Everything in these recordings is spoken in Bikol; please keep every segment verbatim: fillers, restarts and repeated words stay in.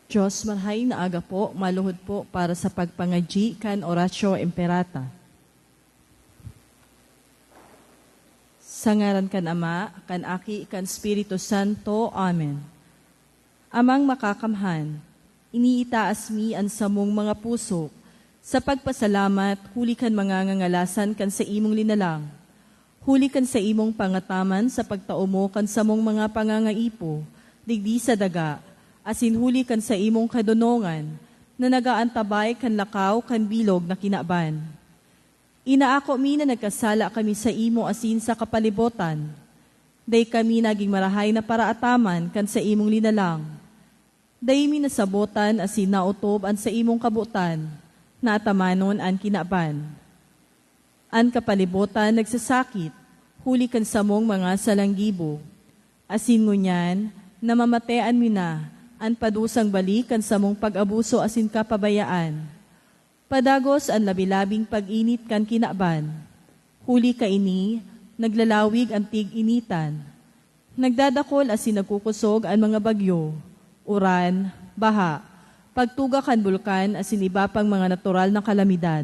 Diyos, marahay na aga po, maluhod po para sa pagpangadyi kan Oratio Imperata. Sa ngaran kan Ama, kan Aki, kan Espiritu Santo. Amen. Amang Makakamhan, iniitaas mi an samong mga puso sa pagpasalamat huli kan mga ngangalasan kan saimong linalang, huli kan saimong pangataman sa pagtao mo kan samong mga pangangaipo digdi sa daga, asin huli kan saimong kadonongan na nag-aantabay kan lakaw kan bilog na kinaban. Inaako mi na nagkasala kami saimo asin sa kapalibotan. Dai kami nagin marahay na paraataman kan saimong linalang. Dai mi nasabotan asin naotob an saimong kabotan na atamanon an kinaban. An kapalibotan nagsasakit huli kan samong mga salanggibo, asin ngunyan namamatean mi na an padusang balik kan samong pag-abuso asin kapabayaan. Padagos an labi-labing pag-init kan kinaban. Huli kaini, naglalawig an tig-initan. Nagdadakol asin nagkukosog an mga bagyo, uran, baha, pagtuga kan bulkan asin iba pang mga natural na kalamidad.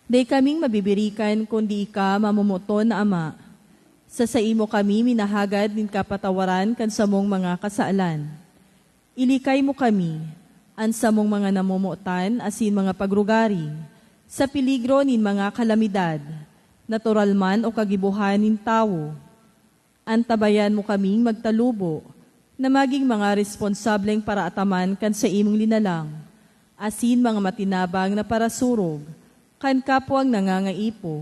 Dai kaming mabibirikan kundi ika, mamomoton na Ama. Sa saimo kami minahagad nin kapatawaran kan samong mga kasalan. Ilikay mo kami, an samong mga namomotan asin mga pagrugaring, sa peligro nin mga kalamidad, natural man o kagibohan nin tawo. Antabayan mo kaming magtalubo na magin mga responsableng paraataman kan saimong linalang, asin mga matinabang na parasurog kan kapwang nangangaipo,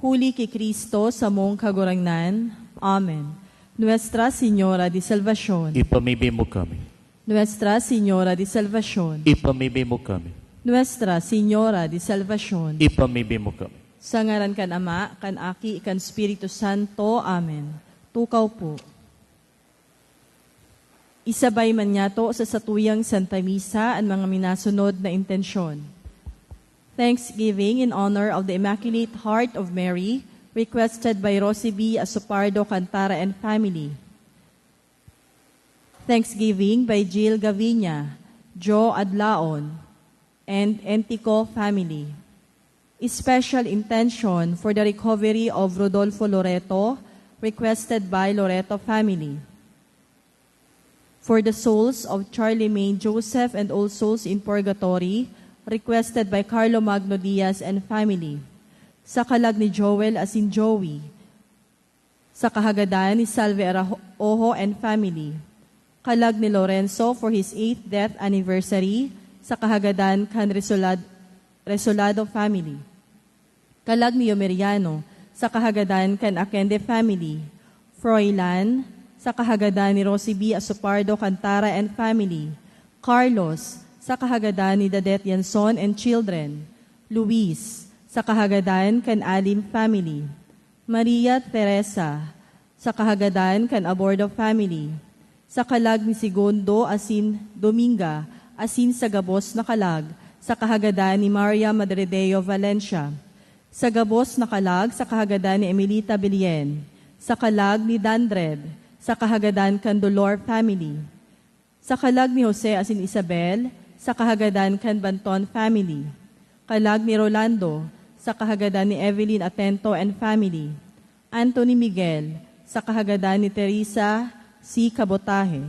huli ki Cristo samong Kagurangnan. Amen. Nuestra Señora de Salvacion. Ipamibi mo kami. Nuestra Señora de Salvacion. Ipamibi mo kami. Nuestra Señora de Salvacion. Ipamibi mo kami. Sa ngaran kan Ama, kan Aki, kan Espiritu Santo. Amen. Tukaw po. Isabay man niyato sa satuyang Santa Misa an mga minasunod na intensyon. Thanksgiving in honor of the Immaculate Heart of Mary, requested by Rosie B Asopardo Cantara and family. Thanksgiving by Jill Gaviña, Joe Adlaon, and Entico family. Special intention for the recovery of Rodolfo Loreto, requested by Loreto family. For the souls of Charlemagne Joseph and all souls in purgatory, requested by Carlo Magno Diaz and family. Sa kalag ni Joel asin Joey. Sa kahagadan ni Salve Araojo and family. Kalag ni Lorenzo for his eighth death anniversary, sa kahagadan kan Resolad-, Resolado family. Kalag ni Yomeriano, sa kahagadan kan Akende family. Froilan, sa kahagadan ni Rosie B Asopardo Cantara and family. Carlos, sa kahagadan ni Dadet Yanson and children. Luis, sa kahagadan kan Alim family. Maria Teresa, sa kahagadan kan Abordo family, sa kalag ni Segundo asin Dominga, asin sa gabos na kalag, sa kahagadan ni Maria Madredeo Valencia, sa gabos na kalag, sa kahagadan ni Emilita Bilien, sa kalag ni Dandred, sa kahagadan kan Dolor family. Sa kalag ni Jose asin Isabel, sa kahagadan kan Banton family. Kalag ni Rolando, sa kahagadan ni Evelyn Atento and family. Anthony Miguel, sa kahagadan ni Teresa C Cabotaje.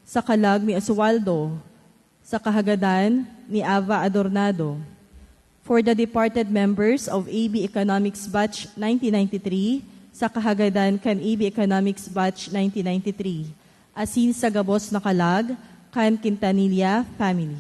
Sa kalag ni Oswaldo, sa kahagadan ni Ava Adornado. For the departed members of A B Economics Batch nineteen ninety-three, sa kahagadan kan A B Economics Batch nineteen ninety-three, asin sa gabos na kalag kan Quintanilla family.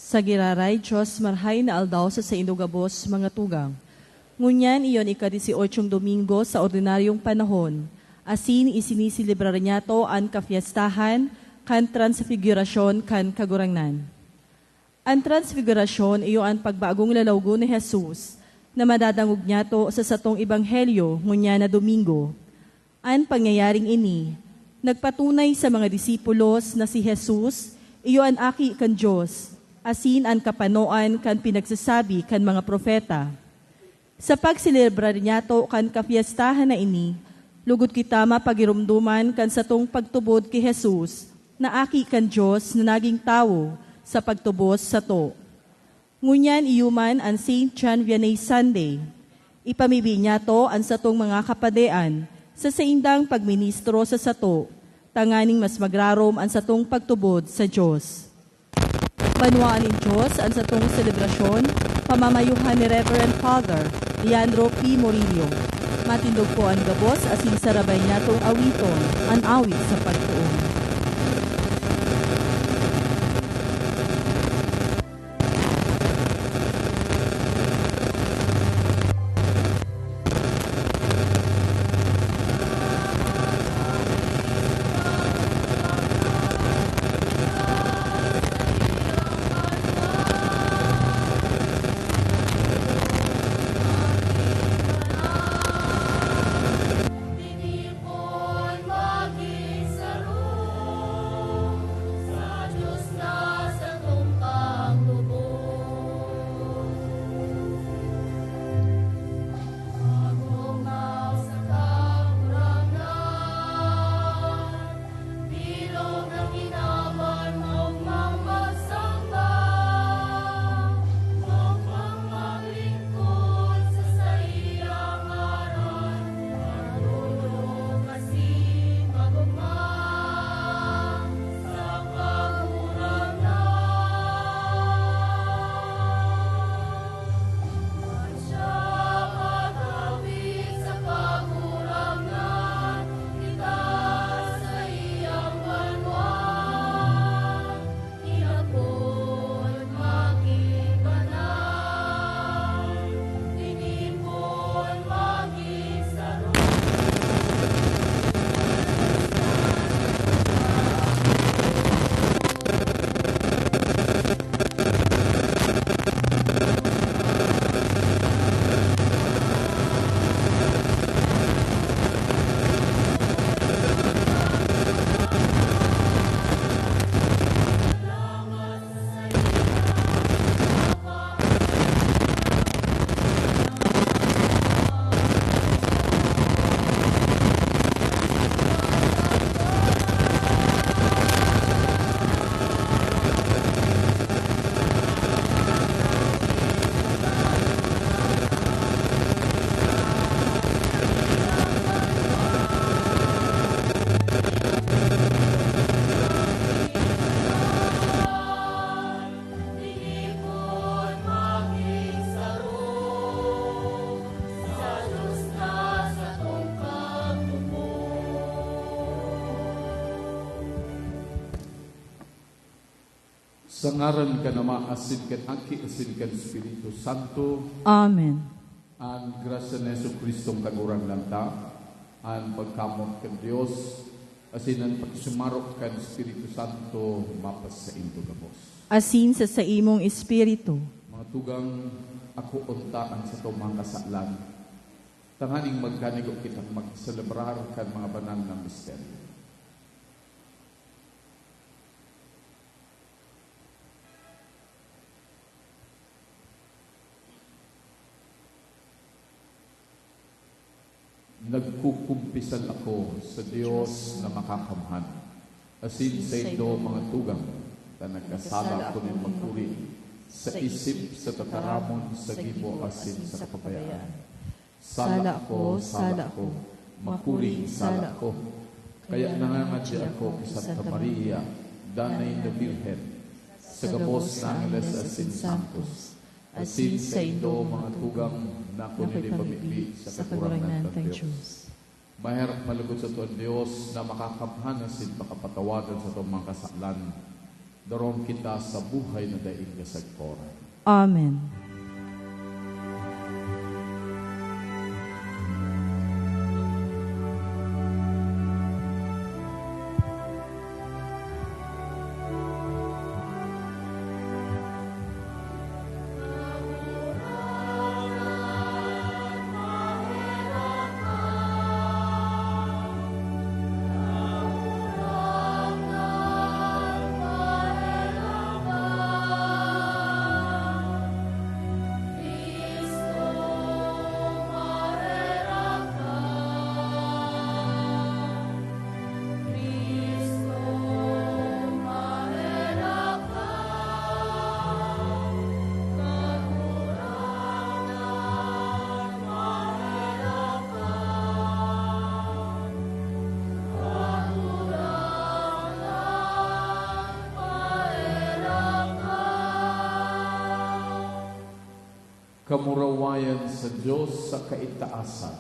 Sa giraray, Dios, marhay na aldaw sa saindo gabos, mga tugang. Ngunyan, iyo an ika-dieciochong Domingo sa ordinaryong panahon, asin isiniselebrar niyato an kapyestahan kan Transfigurasyon kan Kagurangnan. An Transfigurasyon iyo an pagbagong lalawgon ni Jesus na madadangog niyato sa satong ebanghelyo ngunyan na Domingo. An pangyayaring ini nagpatunay sa mga disipulos na si Jesus iyo an Aki kan Dios, asin an kapanoan kan pinagsasabi kan mga propeta. Sa pagselebrar niyato kan kapyestahan na ini, lugod kita mapagiromdoman kan satong pagtubod ki Jesus na Aki kan Dios na nagin tawo sa pagtubos sato. Ngunyan iyo man an Saint John Vianney Sunday. Ipamibi niyato an satong mga kapadean sa saindang pagministro sa sato, tanganing mas magrarom an satong pagtubod sa Dios. Banwaan nin Dios an satong selebrasyon, pamamayuhan ni Reverend Father Leandro P. Morillo. Matindog po an gabos asin sarabay niyatong awiton an awit sa pagpoon. Sa ngaran kan Ama, asin kan Aki, asin kan Espiritu Santo. Amen. An grasya ni Jesu-Cristong Kagurangnan ta, an pagkamoot kan Dios, asin an pakisumarok kan Espiritu Santo mapasaindo gabos. Asin sa saimong espiritu. Mga tugang, akoon ta an satong mga kasalan, tanganing magkanigo kitang magselebrar kan mga banal na misteryo. Nagkukumpisal ako sa Dios na Makakamhan, asin saindo, mga tugang, ta nagkasala ako nin makuri, sa isip, sa tataramon, sa gibo, asin sa kapabayaan. Sala ko, sala ko, makuring sala ko. Kaya nangangadya ako ki Santa Maria, danay na Birhen, sa gabos na angeles asin santos, asin saindo, mga tugang, na ako nin ipamibi sa Kagurangnan tang Dios. Maherak malugod sato an Dios na Makakamhan asin pakapatawadon satong mga kasalan. Dorong kita sa buhay na daing kasagkoran. Amen. Kamurawayan sa Dios sa kaitaasan.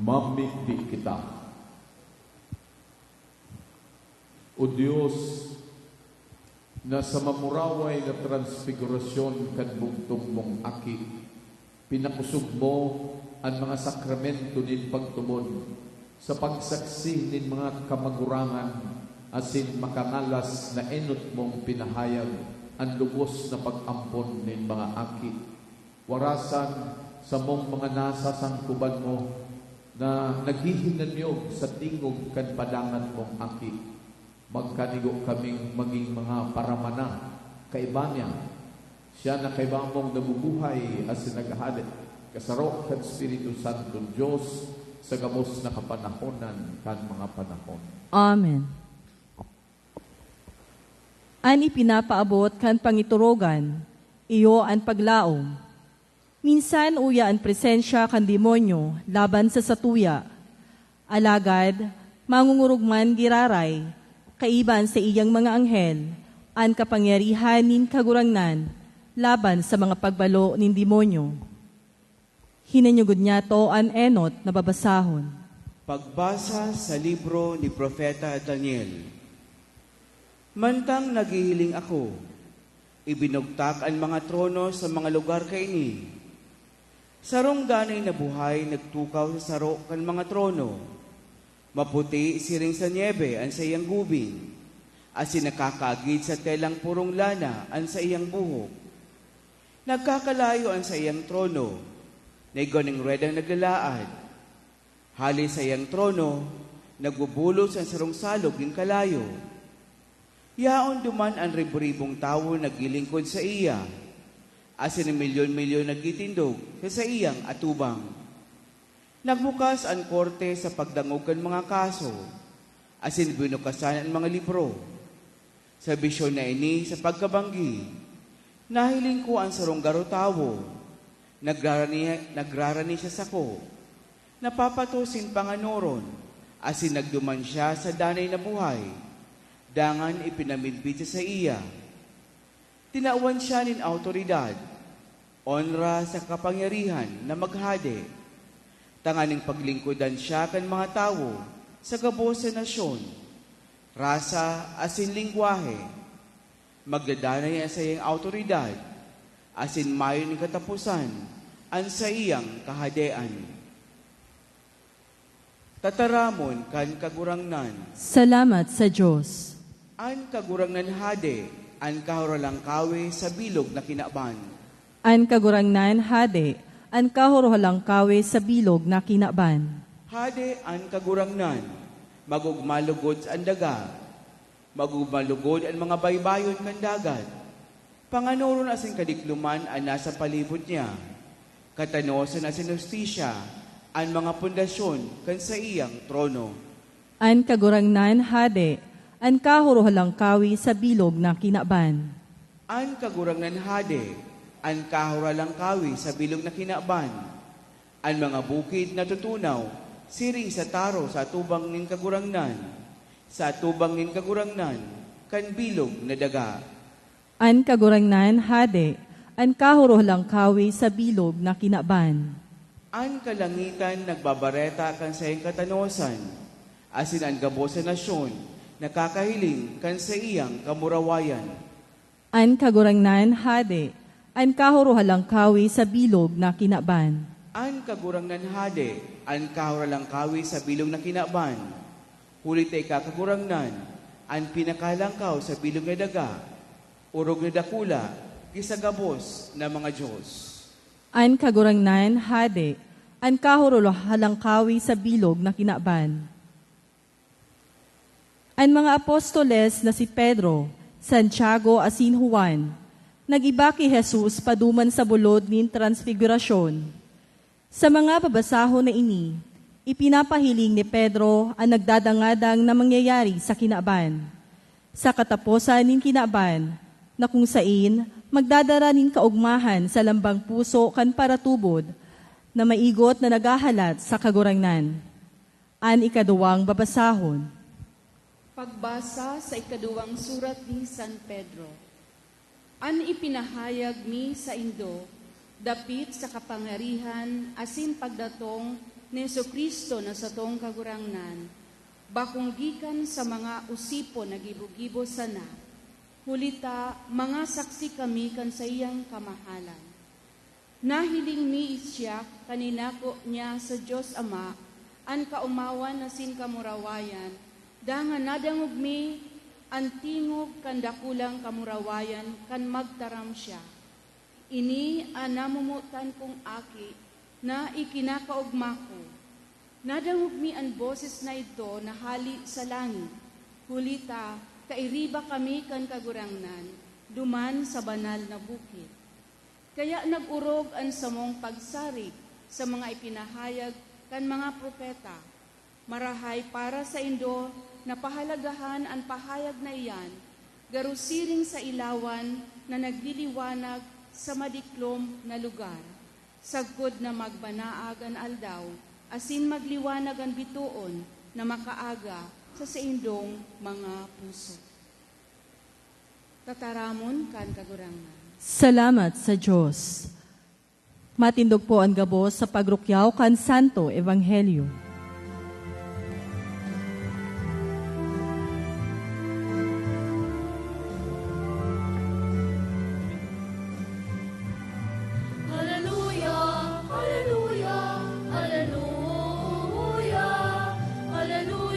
Mamibi kita. O Dios, na sa mamuraway na transfigurasyon kan bugtong mong Aki, pinakosog mo an mga sakramento nin pagtubod sa pagsaksi nin mga kamagurangan asin makangalas na enot mong pinahayag an logos na pag-ampon nin mga aki. Warasan samong mga nasasangkoban mo na naghihinanyog sa tingog kan padangat mong Aki. Magkanigo kaming magin mga paramana kaiba niya. Siya na kaiba mong nabubuhay asin naghahade, kasaro kan Espiritu Santong Dios, sa gabos na kapanahonan kan mga panahon. Amen. An ipinapaabot kan pangiturugan, iyo an paglaom. Minsan uya an presensya kan demonyo laban sa satuya. Alagad, mangungorog man giraray, kaiba an saiyang mga anghel, an kapangyarihan nin Kagurangnan laban sa mga pagbalo nin demonyo. Hinanyugon niyato an enot na babasahon. Pagbasa sa libro ni Propeta Daniel. Mantang naghihiling ako, ibinugtak an mga trono sa mga lugar kaini. Sarong danay na buhay nagtukaw sa saro kan mga trono. Maputi siring sa nyebe an saiyang gubing, asin nakakaagid sa telang purong lana an saiyang buhok. Nagkakalayo an saiyang trono, na igwa nin ruedang naglalaad. Hale sa saiyang trono, nagbubulos an sarong salog nin kalayo. Yaon duman an ribu-ribong tawo na naglilingkod saiya, asin milyon-milyon nagtitindog sa saiyang atubang. Nagbukas an korte sa pagdangog kan mga kaso, asin binukasan an mga libro. Sa bisyon na ini sa pagkabanggi, nahiling ko an sarong garo tawo, nagrarani, nagrarani sa sako, napapatos nin panganoron, asin nagduman siya sa danay na buhay, dangan ipinamidbid sa saiya. Tinawan siya nin awtoridad, onra sa kapangyarihan na maghade, tanganing paglingkodan siya kan mga tawo sa gabos na nasyon, rasa asin lengwahe. Magdadanay an saiyang awtoridad, asin mayo nin kataposan an saiyang kahadean. Tataramon kan Kagurangnan. Salamat sa Dios. An Kagurangnan Hade, an Kahorohalangkawe sa bilog na kinaban. An Kagurangnan Hade, an Kahorohalangkawe sa bilog na kinaban. Hade an Kagurangnan, mag-ogma logod an daga, mag-ogma logod an mga baybayon kan dagat. Panganoron asin kadikloman an nasa palibot niya. Katanosan asin hustisya an mga pundasyon kan saiyang trono. An Kagurangnan Hade, an Kahorohalangkawe sa bilog na kinaban. An Kagurangnan Hade, an Kahorohalangkawe sa bilog na kinaban. An mga bukid natutunaw siring sa taro sa atubang nin Kagurangnan, sa atubang nin Kagurangnan kan bilog na daga. An Kagurangnan Hade, an Kahorohalangkawe sa bilog na kinaban. An kalangitan nagbabareta kan saiyang katanosan, asin an gabos na nasyon nakakahiling kan saiyang kamurawayan. An Kagurangnan Hade, an Kahorohalangkawe sa bilog na kinaban. An Kagurangnan Hade, an Kahorohalangkawe sa bilog na kinaban. Huli ta ika, Kagurangnan, an Pinakahalangkaw sa bilog na daga, orog na dakula ki sa gabos na mga dios. An Kagurangnan Hade, an Kahorohalangkawe sa bilog na kinaban. An mga apostoles na si Pedro, Santiago asin Juan, nag-iba ki Jesus paduman sa bulod nin Transfigurasyon. Sa mga babasahon na ini, ipinapahiling ni Pedro an nagdadangadang na mangyayari sa kinaban. Sa kataposan nin kinaban, na kung sain magdadara nin kaogmahan sa lambang puso kan paratubod na maigot na naghahalat sa Kagurangnan. An ikaduwang babasahon. Pagbasa sa ikaduwang surat ni San Pedro. An ipinahayag mi saindo dapit sa kapangyarihan asin pagdatong ni Jesu-Cristo na satong Kagurangnan, bakong gikan sa mga osipon na gibo-gibo sana, huli ta mga saksi kami kan saiyang kamahalan. Nahiling mi siya kan inako niya sa Dios Ama, an kaomawan asin kamurawayan, dangan nadangog mi an tingog kan dakulang kamurawayan kan magtaram siya. Ini an namomotan kong Aki na ikinakaogma ko. Nadangog mi an boses na idto na hale sa langit, huli ta kairiba kami kan Kagurangnan, duman sa banal na bukid. Kaya nag-orog an samong pagsarig sa mga ipinahayag kan mga propeta. Marahay para saindo na pahalagahan an pahayag na iyan, garo siring sa ilawan na nagliliwanag sa madiklom na lugar, sagkod na magbanaag an aldaw, asin magliwanag an bitoon na makaaga sa saindong mga puso. Tataramon kan Kagurangnan. Salamat sa Dios. Matindog po an gabos sa pagrukyaw kan Santo Ebanghelyo. Haleluya, haleluya, haleluya, haleluya.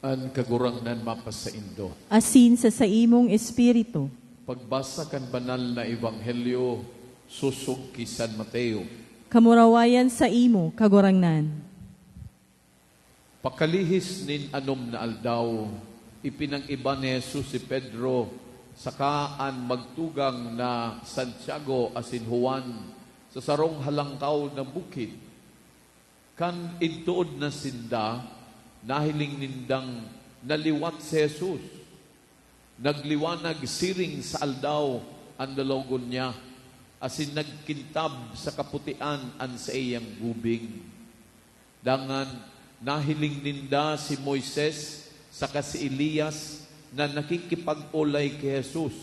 An Kagurangnan mapasaindo. Asin sa saimong espiritu. Pagbasa kan banal na ebanghelyo sosog ki San Mateo. Kamurawayan saimo, Kagurangnan. Pakalihis nin anom na aldaw, ipinang-iba ni Jesus si Pedro saka an magtugang na Santiago asin Juan sa sarong halangkaw na bukid. Kan idtood na sinda, nahiling nindang naliwat si Jesus. Nagliwanag siring sa aldaw an lalawogon niya, asin nagkintab sa kaputian an saiyang gubing. Dangan nahiling ninda si Moises saka si Elias na nakikipag-olay ki Jesus.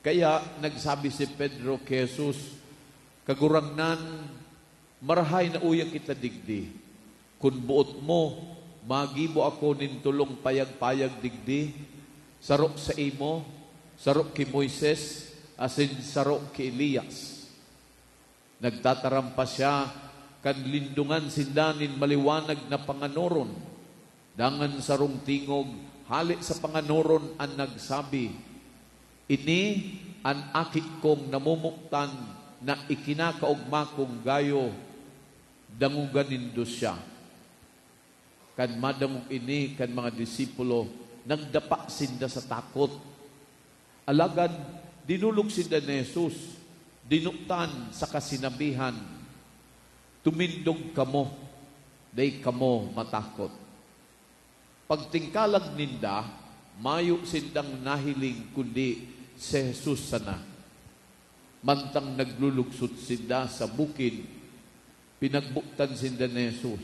Kaya nagsabi si Pedro ki Jesus, "Kagurangnan, marahay na uya kita digdi. Kun boot mo, magibo ako nin tolong payag-payag digdi, saro saimo, saro ki Moises, asin saro ki Elias." Nagtataram pa siya kan lindongan sinda nin maliwanag na panganoron. Dangan sarong tingog hale sa panganoron an nagsabi, "Ini an Aki kong namomotan na ikinakaogma kong gayo, dangoga nindo siya." Kan madangog ini kan mga disipulo, nagdapa sinda sa takot. Alagad dinolok sinda ni Jesus, dinotan saka sinabihan, "Tumindog kamo, dai kamo matakot." Pagtingkalag ninda, mayo sindang nahiling kundi si Jesus sana. Mantang naglulugsot sinda sa bukid, pinagbotan sinda ni Jesus,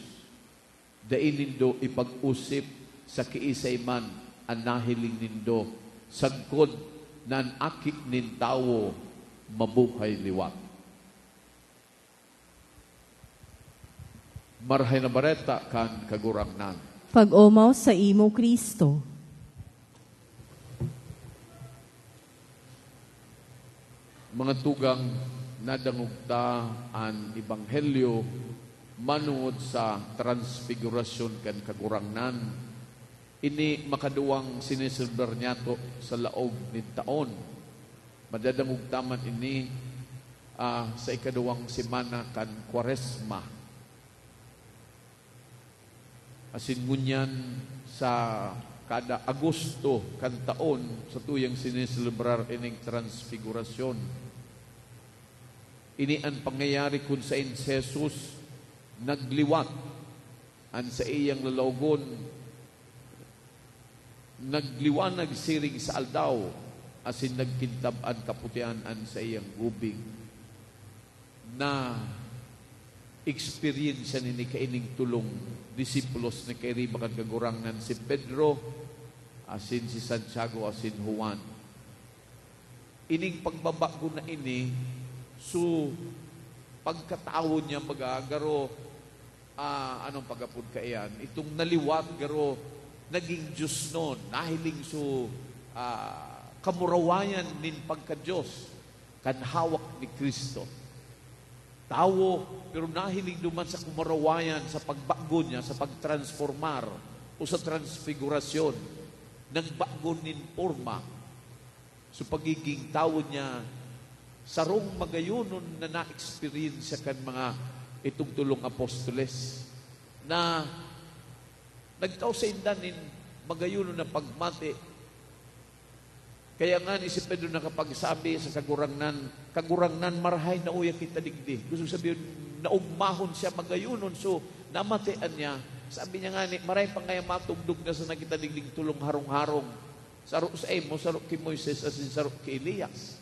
"Dai nindo ipag-osip sa kiisay man an nahiling nindo, sagkod na an Aki nin Tawo mabuhay liwat." Marahay na Bareta kan Kagurangnan. Pag-omaw saimo, Cristo. Mga tugang, nadangog ta an ebanghelyo manongod sa transfigurasyon kan Kagurangnan. Ini makaduwang sineselebrar niyato sa laog nin taon. Madadangog ta man ini, ah, sa ikaduwang semana kan Kwaresma. Asin ngunyan, sa kada Agosto kan taon, satuyang sineselebrar ining Transfigurasyon. Ini an pangyayari kun saen si Jesus nagliwat. An saiyang lalawogon nagliwanag siring sa aldaw, asin nagkintab an kaputian an saiyang gubing. Na-eksperyensya nini kaining tolong disipulos na kairiba kan Kagurangnan, si Pedro, asin si Santiago, asin Juan. Ining pagbabago na ini, so, pagkatawo niya, baga, garo, ah, anong pag-apod kaiyan? Itong naliwat, garo, naging Dios non, nahiling so, ah, kamurawayan nin pagka-Dios, kan hawak ni Cristo. Tawo, pero nahiling duman sa kamurawayan, sa pagbago niya, sa pagtransformar, o sa transfigurasyon, nagbago nin porma. So, pagiging tawo niya, sarong magayonon na na-eksperyensya kan mga itong tolong apostoles na nagtao sainda nin magayonon na pagmati. Kaya nga ni si Pedro nakapagsabi sa Kagurangnan, "Kagurangnan, marahay na uya kita digdi." Gusto sabihon, naugmahon siya, magayonon. So, namatian niya. Sabi niya nga ni, "Maray pa ngaya matugdog na sana kita digding tolong harong-harong. Saro saimo, saro ki Moises, asin saro ki Elias."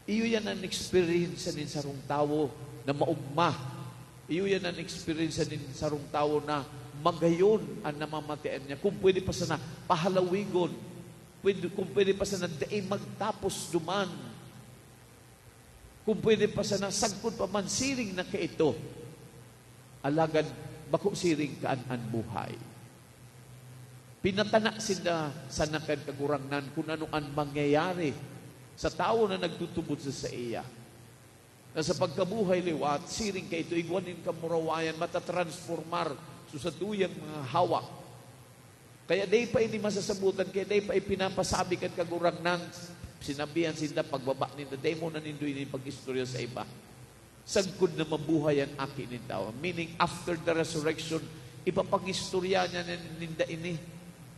Iyo yan an experience nin sarong tawo na maugma. Iyo yan an experience nin sarong tawo na magayon an namamatian niya. Kung pwede pa sana, pahalawigon. Pwede, kung pwede pa sana, dai magtapos duman. Kung pwede pa sana, sagkod pa man siring na kaito. Alagad bako siring kaan an buhay. Pinatana sinda sana kan Kagurangnan kun ano an mangyayari sa tawo na nagtutubod sa saiya, na sa pagkabuhay liwat, siring kaito, igwa nin kamurawayan, matatransformar So, sa tuyang mga hawak. Kaya dai pa ini masasabotan, kaya dai pa ipinapasabi kan Kagurangnan. Sinabihan sinda, pagbaba ninda, "Dai mo na nindo ini pag-istorya sa iba." Sagkod na mabuhay an Aki nin Tawo. Meaning, after the resurrection, ipapag-istorya niya nin-, ninda ini.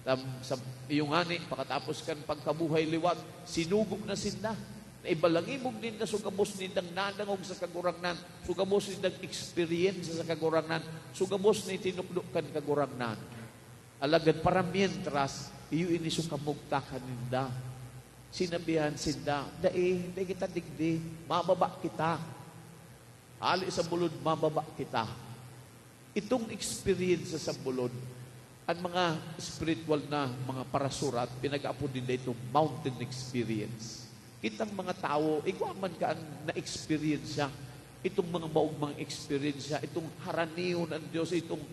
Tam-, sa, iyo ngani, pakatapos kan pagkabuhay liwat, sinugo na sinda. Naibalangibog ninda so gabos nindang nadangog sa Kagurangnan, so gabos nindang experience sa Kagurangnan, so gabos na itinukdo kan Kagurangnan. Alagad para mientras, iyo ini so kamugtakan ninda. Sinabihan sinda, "Dai, dai kita digdi, mababa kita. Hali sa bulod, mababa kita." Itong experience sa bulod, ang mga spiritual na mga parasurat, pinag-aapod ninda itong mountain experience. Kitang mga tawo, igwa man ka an na-experience siya. Itong mga maogmang experience siya, itong haranion ang Diyos, itong,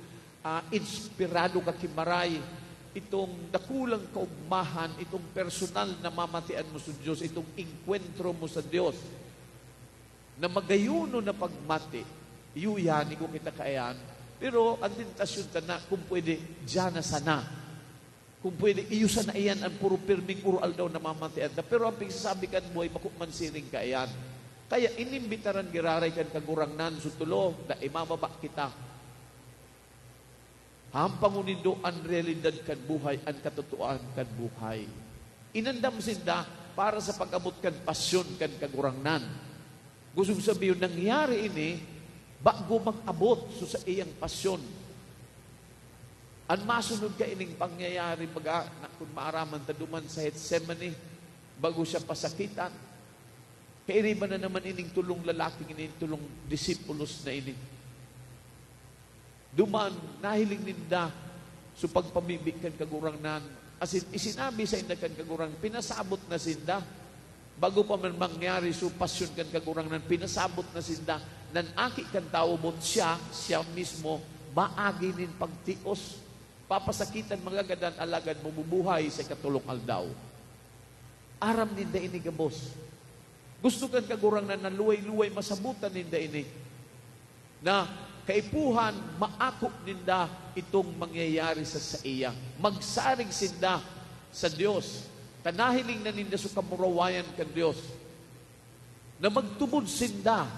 ah, inspirado ka ki maray, itong dakulang kaugmahan, itong personal na mamatian mo sa Diyos, itong engkwentro mo sa Diyos, na magayuno na pagmati, iyo yan, igwa kita kaiyan. Pero ang tentasyon ta na, kung pwede, diyan na sana. Kung pwede, iyo sana iyan ang puro pirming uro-aldaw na mamatian ta. Pero ang pigsasabi kan buhay, bako man siring kaiyan. Kaya inimbitaran giraray kan Kagurangnan, so tolo, na imababa kita. Hampangon nindo an realidad kan buhay, an katotohanan kan buhay. Inandam sinda para sa pag-abot kan pasyon kan Kagurangnan. Gustong sabihon, nangyari ini bago mag-abot so saiyang pasyon. An masunod kaining pangyayari, baga, na kun maaraman ta duman sa Getsemani, bago siya pasakitan. Kairiba na naman ining tolong lalaking ini, tolong disipulos na ini. Duman, nahiling ninda so pagpamibi kan Kagurangnan. Asin, isinabi sainda kan Kagurangnan, pinasabot na sinda. Bago pa man mangyari so pasyon kan Kagurangnan, pinasabot na sinda na an Aki kan Tawo, boot siya, siya mismo, maagi nin pagtios. Papasakitan, magagadan, alagad mabubuhay sa ikatolong aldaw. Aram ninda ini gabos. Gusto kan Kagurangnan na luway-luway masabotan ninda ini, na kaipuhan, maako ninda itong mangyayari sa saiya. Magsarig sinda sa Dios, ta nahiling na ninda so kamurawayan kan Dios, na magtubod sinda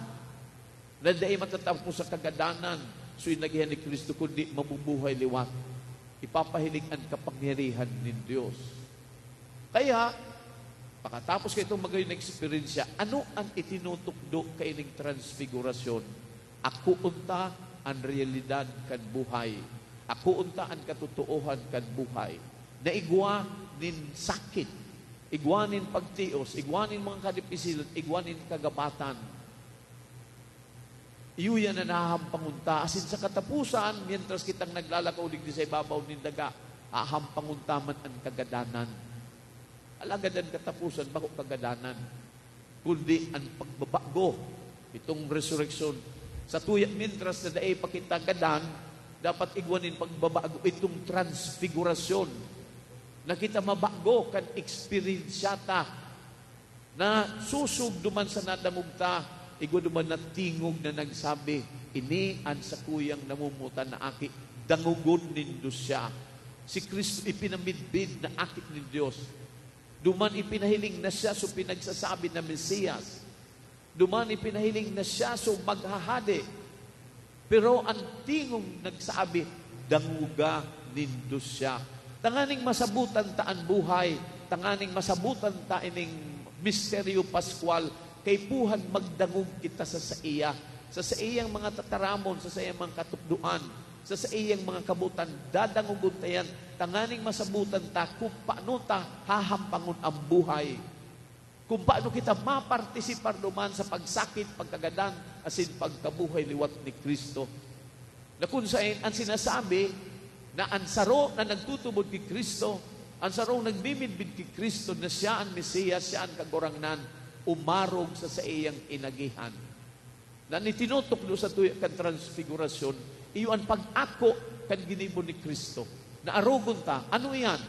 na dai matatapos sa kagadanan so inagihan ni Cristo, kundi mabubuhay liwat. Ipapahiling an kapangyarihan nin Dios. Kaya, pakatapos kaitong magayon na eksperyensya, ano an itinutukdo kaining transfigurasyon? Akoon ta an realidad kan buhay. Akoon ta an katotoohan kan buhay. Na igwa nin sakit, igwa nin pagtios, igwa nin mga kadipisilan, igwa nin kagabatan. Iyo yan an hahampangon ta. Asin sa kataposan, mientras kitang naglalakaw digdi sa ibabaw nin daga, hahampangon ta man an kagadanan. Alagad an kataposan, bako kagadanan, kundi an pagbabago, itong resureksyon. Sa tuya, mientras na dai pa kita gadan, dapat igwa nin pagbabago, itong transfigurasyon, na kita mabago kan eksperyensya ta. Na susog duman sa nadangog ta, igwa duman na tingog na nagsabi, "Ini an sakuyang namomotan na Aki, dangogon nindo siya." Si Cristo ipinamidbid na Aki nin Dios. Duman ipinahiling na siya so pinagsasabi na Mesiyas. Duman ipinahiling na siya so maghahade. Pero an tingog nagsabi, "Dangoga nindo siya." Tanganing masabotan ta an buhay, tanganing masabotan ta ining misteryo paskwal, kaipuhan magdangog kita sa saiya, sa saiyang mga tataramon, sa saiyang mga katukdoan, sa saiyang mga kabotan, dadangogon ta yan, tanganing masabotan ta kung paano ta hahampangon an buhay. Kung paano kita mapartisipar duman sa pagsakit, pagkagadan, asin pagkabuhay liwat ni Cristo. Na kun saen an sinasabi na an saro na nagtutubod ki Cristo, an sarong nagmimidbid ki Cristo na siya an Mesiyas, siya an Kagurangnan, umarog sa saiyang inagihan. Na an itinutukdo sa tuya kan Transfigurasyon, iyo an pag-ako kan ginibo ni Cristo. Na arogon ta, ano iyan?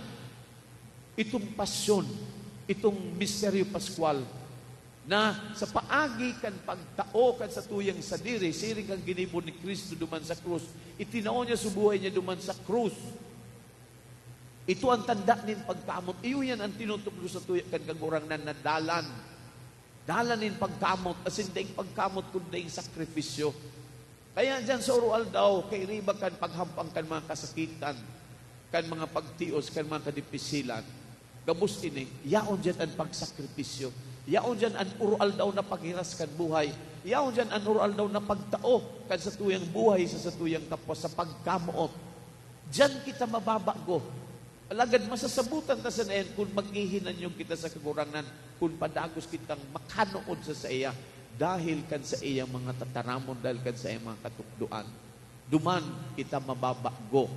Itong pasyon, itong misteryo paskwal, na sa paagi kan pagtao kan satuyang sadiri, siring kan ginibo ni Cristo duman sa krus, itinao niya so buhay niya duman sa krus. Ito an tanda nin pagkamot. Iyo yan an tinutukdo satuya kan Kagurangnan na dalan. Dalan nin pagkamot, asin daing pagkamot kun daing sakripisyo. Kaya diyan sa oro-aldaw, kairiba kan paghampang kan mga kasakitan, kan mga pagtios, kan mga kadipisilan, gabos ini, yaon diyan an pagsakripisyo. Yaon diyan an oro-aldaw na paghiras kan buhay. Yaon diyan an oro-aldaw na pagtao kan satuyang buhay sa satuyang kapwa sa pagkamoot. Diyan kita mababago. Alagad masasabotan ta sana yan kun maghihinanyog kita sa Kagurangnan, kun padagos kitang makanood sa saiya, dahil kan saiyang mga tataramon, dahil kan saiyang mga katukdoan. Duman kita mababago.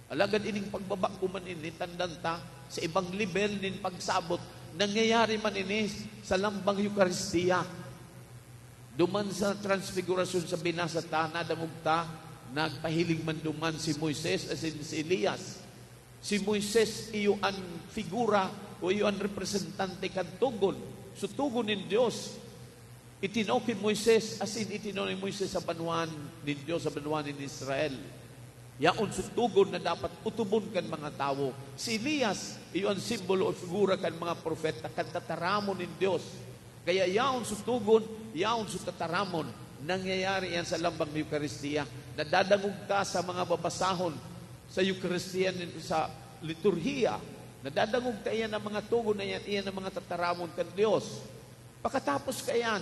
Alagad ining pagbabago man ini, tandaan ta, sa ibang level nin pagsabot, nangyayari man ini sa lambang Eukaristiya. Duman sa Transfigurasyon sa binasa ta, nadangog ta, nagpahiling man duman si Moises asin si Elias. Si Moises iyo an figura o iyo an representante kan togon, so togon nin Dios. Itinao ki Moises, asin itinao ni Moises sa banwaan nin Dios, sa banwaan nin Israel. Yaon so togon na dapat otobon kan mga tawo. Si Elias, iyo an simbolo o figura kan mga propeta, kan tataramon nin Dios. Kaya yaon so togon, yaon so tataramon. Nangyayari yan sa lambang Eukaristiya. Nadadangog ka sa mga babasahon sa Eukaristiya nin, sa liturhiya. Nadadangog ka iyan ang mga togon na yan, iyan ang mga tataramon kan Dios. Pakatapos kaiyan,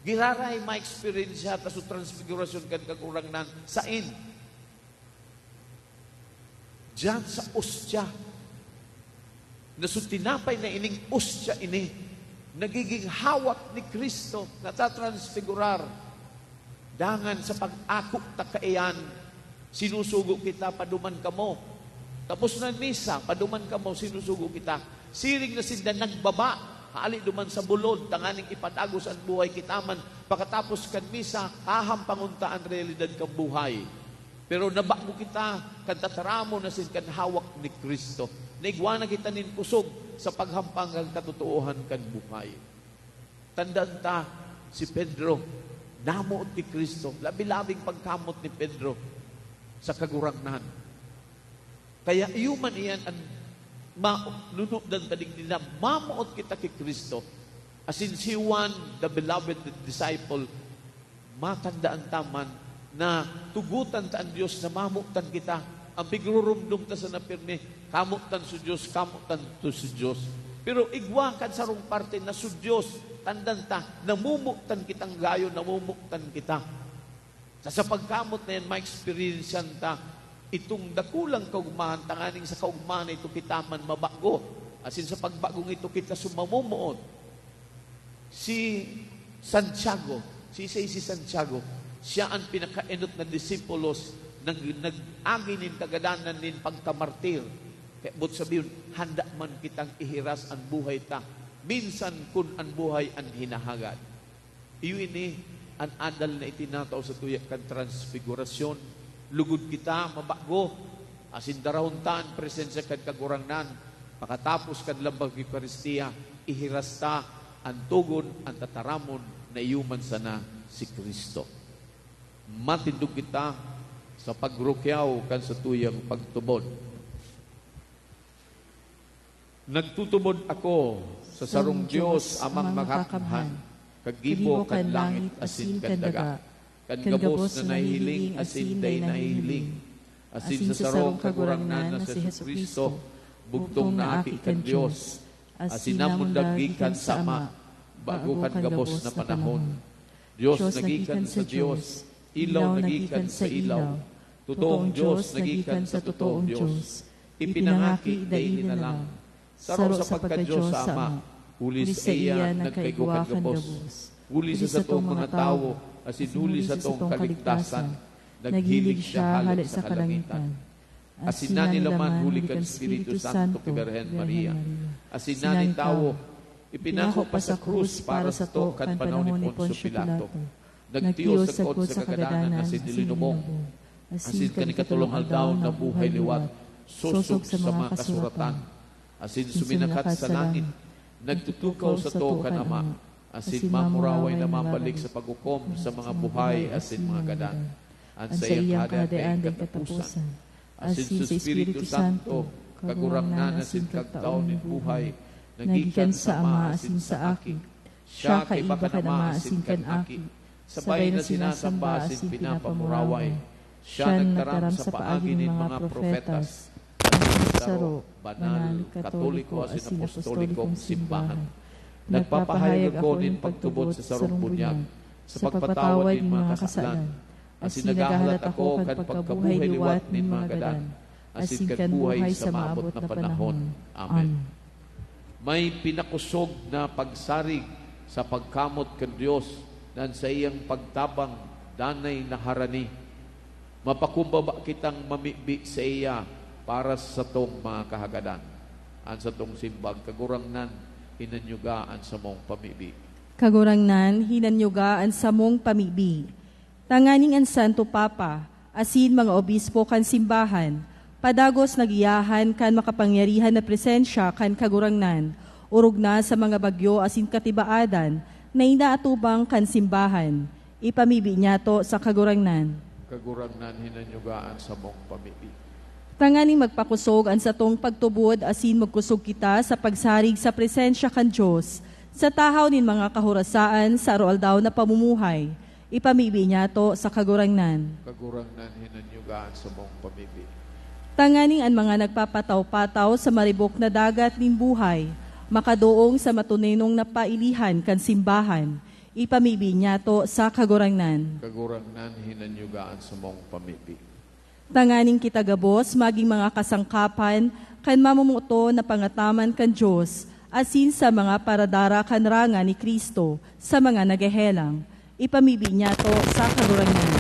giraray ma-experience ta so transfigurasyon kan Kagurangnan. Sain? Diyan sa ostya. Na so tinapay na ining ostya ini, nagiging hawak ni Cristo, natatransfigurar. Dangan sa pag-ako ta kaiyan, sinusugo kita, "Paduman kamo." Tapos na misa, "Paduman kamo," sinusugo kita. Siring na sinda nagbaba, hali duman sa bulod, tanganing ipadagos an buhay kita man. Pakatapos kan misa, hahampangon ta an realidad kan buhay. Pero nabago kita kan tataramon asin kan hawak ni Cristo. Naigwa na kita nin kusog sa paghampang kan katotoohan kan buhay. Tandaan ta, si Pedro, namoot ki Cristo. Labi-labing pagkamot ni Pedro sa Kagurangnan. Kaya iyo man iyan an ma-, nunudan ta digdi na mamoot kita ki Cristo. Asin si Juan, the beloved disciple, matandaan ta man na tugotan ta an Dios na mamotan kita. An pigrurumdom ta sana pirmi, kamotan so Dios, kamotan to so Dios. Pero igwa kan sarong parte na so Dios, tandaan ta, namomotan kitang gayo, namomotan kita. Sa, sa pagkamot na yan, ma-experience-an ta itong dakulang kaugmahan, tanganing sa kaugmahan na ito kita man mabago. Asin sa pagbagong ito, kita sumamumuot. Si Santiago, si, si, si Santiago, siya an pinakaenot na disipulos na nag-, nag-agi nin kagadanan nin pagkamartir. Kaya, boot sabihon, handa man kitang ihiras an buhay ta. Minsan, kun an buhay an hinahagad. Iyo ini an adal na itinatao sa tuya kan Transfigurasyon. Lugod kita mabago, asin darahon ta an presensya kan Kagurangnan. Pakatapos kan Lambang Eukaristia, ihiras ta an togon, an tataramon na iyo man sana si Cristo. Matindog kita sa pagrukyaw kan satuyang pagtubod. Nagtutubod ako sa sarong Dios, Amang Makakamhan, kag gibo kan langit asin kan daga, kan gabos na nahihiling asin dai nahihiling, asin sa sarong Kagurangnan na si Jesu-Cristo, bugtong na Aki kan Dios, asin namundag gikan sa Ama, bago kan gabos na panahon. Dios na gikan sa Dios, ilaw na gikan sa ilaw, totoong Dios na gikan sa totoong Dios, ipinangaki dai linalang. Saro sa pagka-Dios sa Ama, huli saiya nagkaigwa kan gabos. Huli sa satong mga tawo, asin huli sa satong kaligtasan, naghilig siya hale sa kalangitan. Asin nanilaman huli kan Espiritu Santo ki Birhen Maria. Asin nagin tawo, ipinako pa sa krus para sato kan panahon ni Poncio Pilato. Nagtios sagkod sa kagadanan asin ilinubong. Asin kan ikatolong aldaw nabuhay liwat, sosog sa mga kasuratan. Asin suminakat sa langit, nagtutukaw sato kan Ama. asin mamuraway na mabalik sa paghukom sa mga buhay asin mga gadan, an saiyang Kahadean daing kataposan, asin sa Espiritu Santo, Kagurangnan asin Kagtao nin buhay, na gikan sa Ama asin sa Aki. Siya kaiba kan Ama asin kan Aki, sabay na sinasamba asin pinapamuraway. Siya nagtaram sa paagi nin mga propetas, asin sa saro, banal, katoliko asin apostolikong simbahan. Nagpapahayag ako nin pagtubod sa sarong bunyag, sa pagpatawad nin mga kasalan, asin naghahalat ako kan pagkabuhay liwat nin mga gadan, asin kan buhay sa maabot na panahon. Amen. May pinakosog na pagsarig sa pagkamot kan Dios na an saiyang pagtabang danay na harani. Mapakumbaba kitang mamibi saiya para sa satong mga kahagadan. An satong simbag, Kagurangnan, hinanyuga an samong pamibi. Kagurangnan, hinanyuga an samong pamibi. Tanganing an Santo Papa asin mga obispo kan simbahan padagos na giyahan kan makapangyarihan na presensya kan Kagurangnan, orog na sa mga bagyo asin katibaadan na inaatubang kan simbahan. Ipamibi niyato sa Kagurangnan. Kagurangnan, hinanyuga an samong pamibi. Tanganing magpakosog an satong pagtubod asin magkusog kita sa pagsarig sa presensya kan Dios sa tahaw nin mga kahorasaan sa aroaldaw na pamumuhay. Ipamibi niyato sa Kagurangnan. Kagurangnan, hinanyuga an samong pamibi. Tanganing an mga nagpapataw-pataw sa maribok na dagat nin buhay makadoong sa matuninong na pailihan kan simbahan. Ipamibi niyato sa Kagurangnan. Kagurangnan, hinanyuga an samong pamibi. Tanganing kita gabos magin mga kasangkapan kan mamomoton na pangataman kan Dios asin sa mga paradara kan rangan ni Cristo sa mga naghehelang. Ipamibi niyato sa Kagurangnan.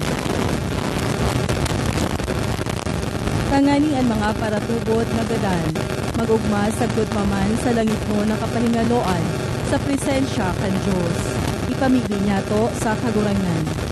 Tanganing an mga paratubod na gadan mag-ogma sagkod pa man sa langitnon na kapahingaloan sa presensya kan Dios. Ipamibi niyato sa Kagurangnan.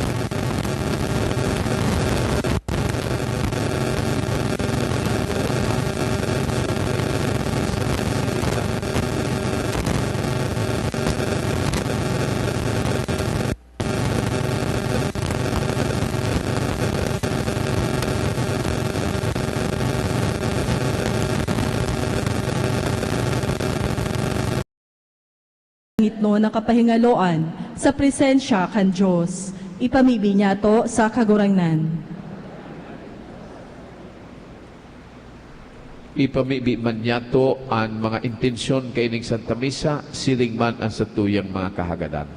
Ngitnon na kapahingaloan sa presensya kan Dios. Ipamibi niyato sa Kagurangnan. Ipamibi man niyato an mga intensyon kaining Santa Misa, siring man an satuyang mga kahagadan.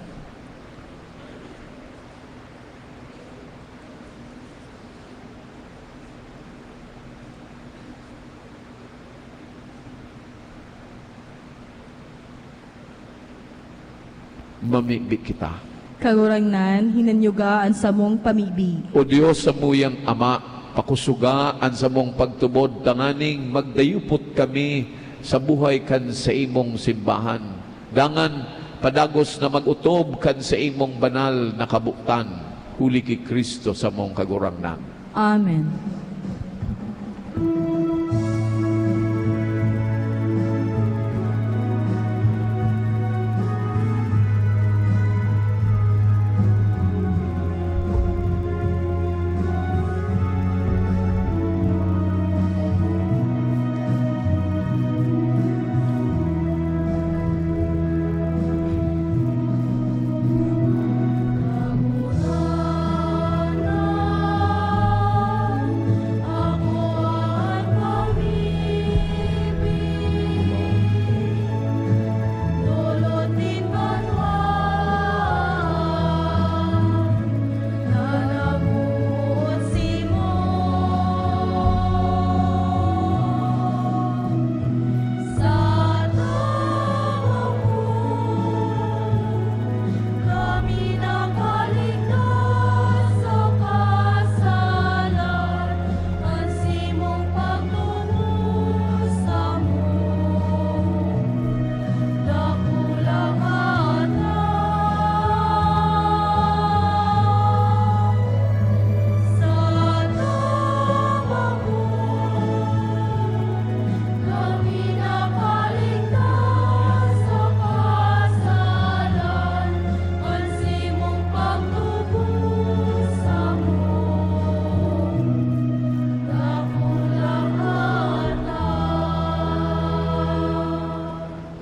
Mamibi kita. Kagurangnan, hinanyuga an samong pamibi. O Dios, samuyang Ama, pakusoga an samong pagtubod tanganing magdayupot kami sa buhay kan saimong simbahan. Dangan, padagos na mag-otob kan saimong banal na kabotan, huli ki Cristo samong Kagurangnan. Amen.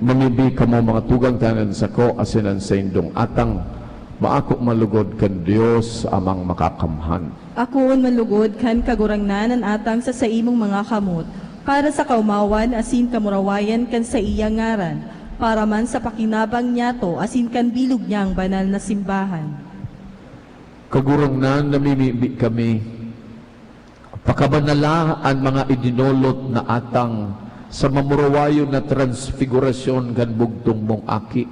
Namibi kamo, mga tugang, tanganing an sako asin an saindong atang maako man lugod kan Dios Amang Makakamhan. Akoon man lugod kan Kagurangnan an atang sa saimong mga kamot, para sa kaomawan asin kamurawayan kan saiyang ngaran, para man sa pakinabang niyato asin kan bilog niyang banal na simbahan. Kagurangnan, namimibi kami, pakabanala an mga idinolot na atang sa mamurawayon na transfigurasyon kan bugtong mong Aki,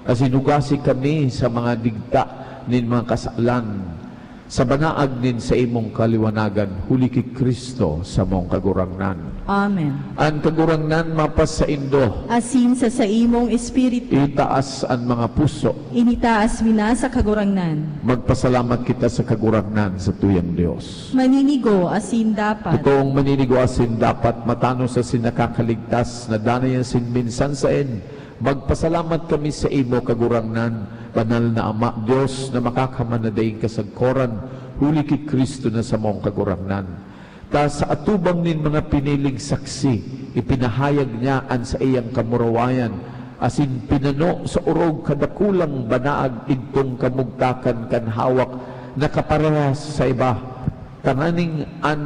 asin hugasi kami sa mga digta nin mga kasalan, sa banaag nin saimong kaliwanagan, huli ki Cristo samong Kagurangnan. Amen. An Kagurangnan mapasaindo. Asin sa saimong espiritu. Itaas an mga puso. Initaas mi na sa Kagurangnan. Magpasalamat kita sa Kagurangnan, satuyang Dios. Maninigo asin dapat. Totoong maninigo asin dapat, matanos asin nakakaligtas, na danay asin minsan saen, magpasalamat kami saimo, Kagurangnan, banal na Ama, Dios na Makakamhan na daing kasagkoran, huli ki Cristo na samong Kagurangnan. Ta sa atubang nin mga piniling saksi, ipinahayag niya an saiyang kamurawayan, asin pinano sa orog kadakulang banaag idtong kamugtakan kan hawak na kaparehas sa iba, tanganing an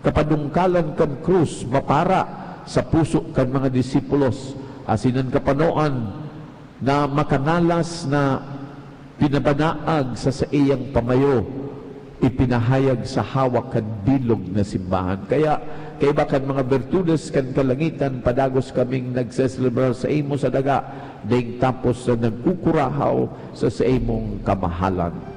kapadungkalan kan krus mapara sa puso kan mga disipulos, asin an kapanoan na makangalas na pinabanaag sa saiyang pamayo, ipinahayag sa hawak kan bilog na simbahan. Kaya, kaiba kan mga bertudes kan kalangitan, padagos kaming nagseselebrar saimo sa daga, daing tapos na nagkukurahaw sa saimong kamahalan.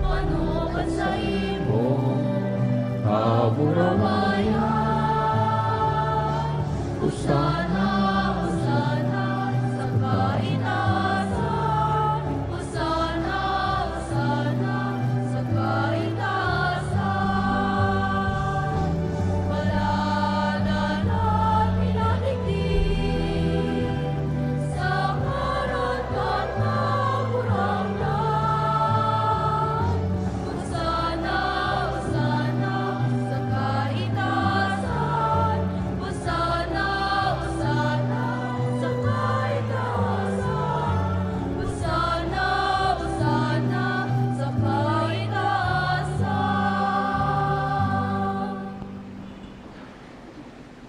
Manokan saimong kamurawayan. Hosana, Hosana sa kaitaasan. Hosana, Hosana sa kaitaasan. Palad an pinadigdi sa ngaran kan Kagurangnan. Hosana, Hosana sa kaitaasan. Hosana, Hosana sa kaitaasan. Hosana, Hosana sa kaitaasan.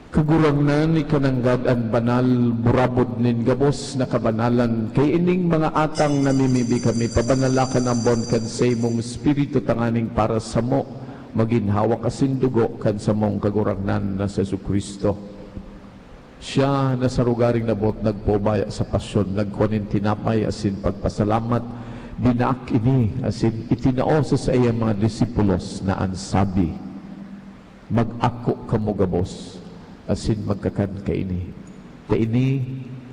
Kagurangnan, ika nanggad an banal, burabod nin gabos na kabanalan. Kaya ining mga atang namimibi kami, pabanala kan ambon kan saimong Espiritu tanganing para samo magin hawak asin dugo kan samong Kagurangnan na si Jesu-Cristo. Siya na sa rogaring nabot nagpaubaya sa pasyon, nagkua nin tinapay asin pagpasalamat, binaak ini asin itinao sa saiyang mga disipulos na an sabi, "Mag-ako kamo gabos asin magkakan kaini, ta ini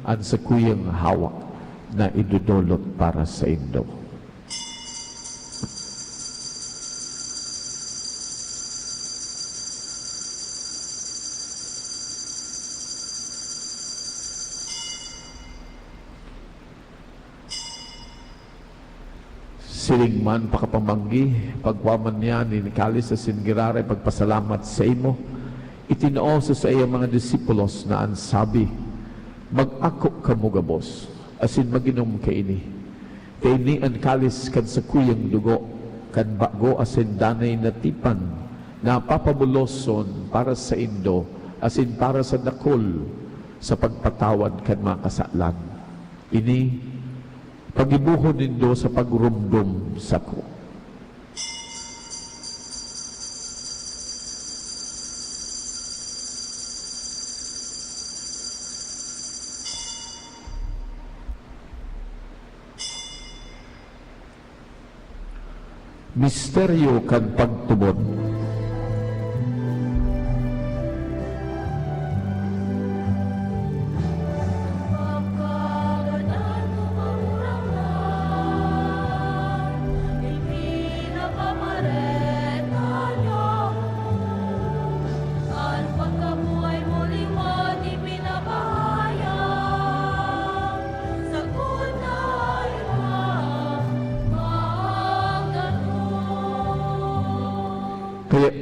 an sakuyang hawak na idodolot para saindo." Siring man pakapamanggi, pagkua man niya nin kalis asin giraray pagpasalamat saimo, itinao sa saiyang mga disipulos na an sabi, "Mag-ako kamo gabos, asin mag-inom kaini. Ta ini an kalis kan sakuyang dugo, kan bago asin danay na tipan, na papabuloson para saindo asin para sa dakul sa pagpatawad kan mga kasalan. Ini pagibohon nindo sa pagromdom sako." Misteryo kan pagtubod.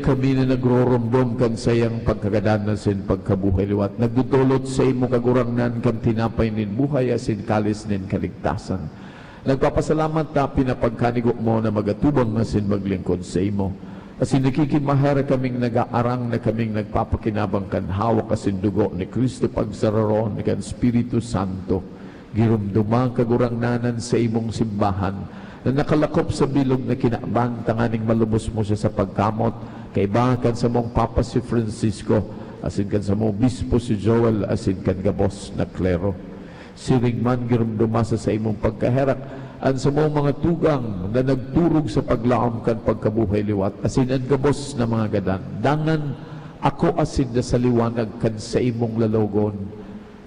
Kami na nagroromdom kan saiyang pagkagadan asin pagkabuhay liwat, nagdodolot saimo, Kagurangnan, kan tinapay nin buhay asin kalis nin kaligtasan. Nagpapasalamat ta pinapagkanigo mo na magatubang asin maglingkod saimo. Asin nakikimaherak kaming nagaarang na kaming nagpapakinabang kan hawak asin dugo ni Cristo pagsararoon kan Espiritu Santo. Giromdoma, Kagurangnan, an saimong simbahan na nakalakop sa bilog na kinaban, tanganing malubos mo siya sa pagkamot, kaiba kan samong Papa si Francisco, asin kan samong Obispo si Joel, asin kan gabos na klero. Siring man, giromdoma sa saimong pagkaherak an samong mga tugang na nagturog sa paglaom kan pagkabuhay liwat, asin an gabos na mga gadan. Dangan, akoa sinda sa liwanag kan saimong lalogon.